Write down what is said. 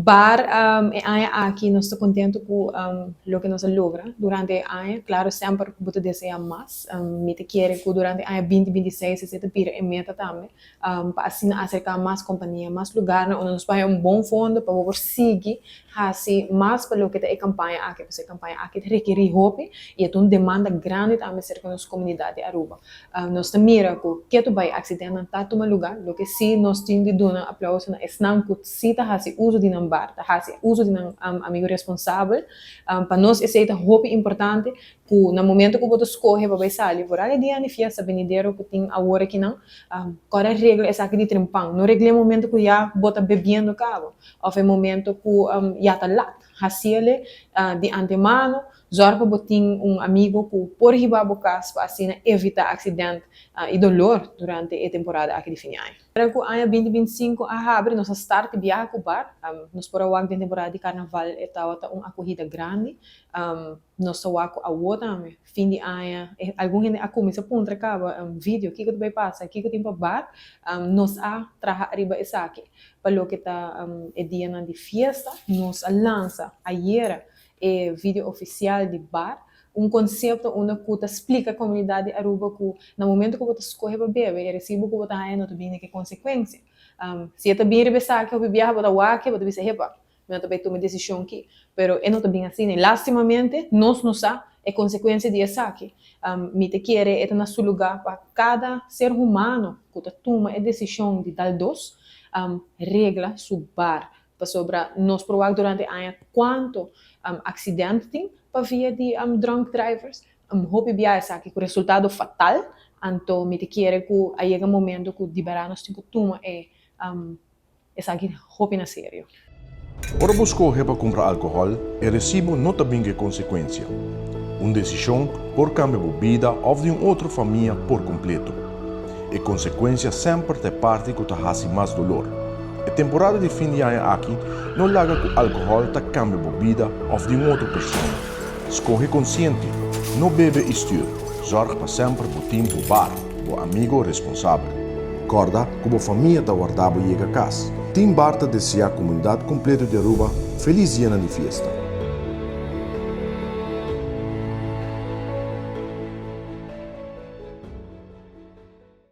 Bar e aña aki nos ta contento cu loke nos a logra durante e aña. Claro, semper bo ta desea mas. Mi ta kere cu durante aña 2026 esey ta bira e meta tambe pa asina acerca mas compania, mas lugarnan unda nos por haya un bon fondo pa bo por sigui haci mas pa loke ta e campaña aki, pasobra e campaña aki ta rekeri hopi y e ta un demanda grandi tambe cerca nos comunidad di Aruba. Nos ta mira cu ketu bay accidentnan ta tuma lugar, loke si nos tin di duna aplauso na esnan cu si ta haci uso di nan bar, ta haci uso di nan amigo responsabel. Pa nos esey ta hopi importante cu na momento cu bo ta scoge pa bay sali vooral e dia di fiesta benidero cu tin awor akinan, cora regla esaki di trempan, no regla e momento cu ya bo ta bebiendo cabo of e momento cu ya ta lat, haciele di antemano. Zorg pa bo tin un amigo cu por hiba bo cas pa asina evita accident y dolor durante e temporada aki di fin di aña. Ora cu aña 2025 a habri nos a start di biaha cu bar. Nos por a wak den temporada di carnaval e tawata un acogida grandi. Nos ta wak cu awo tambe fin di aña algun hende a cuminsa puntra caba video kico ta bay pasa, kico tin pa bar. Nos a traha ariba esaki pa loke ta e dianan di fiesta. Nos a lansa ayera e video oficial di bar, un concepto unda cu ta splica comunidad di Aruba cu na momento cu bo ta scoge pa bebe, e recibo cu bo ta haya no ta bini cu e consecuencia. Si e ta bin riba esaki hopi biaha bo ta wak bo ta bisa hepa, mi no ta bay tuma e decision aki, pero e no ta bin asina y lastimamente nos no sa e consecuencia di esaki. Mi ta kere e ta na su lugar pa cada ser humano cu ta tuma e decision di dal dos, regla su bar. Pasobra nos por wak durante aña cuanto accident tin pa via di drunk drivers. Hopi bia esaki cu resultado fatal. Anto mi ta kere cu a yega momento cu di berdad nos tin cu tuma e esaki hopi na serio. Ora bo scoge pa cumpra alcohol, e recibo no ta bin cu e consecuencia. Un decision por cambia bo bida of di un otro famia por completo. E konsekuensia semper ta e parti ku ta hasi mas dolor. E temporada di fin di aña aki no laga ku alkohòl ta kambia bo bida òf di un otro persona. Skohe konsiente, no bebe i stür. Zòrg pa semper bo tin bo bar, bo amigo responsabel. Kòrda ku bo famia ta warda bo yega kas. Team Bar ta deseá komunidat kompleto di Aruba felis dianan di fiesta.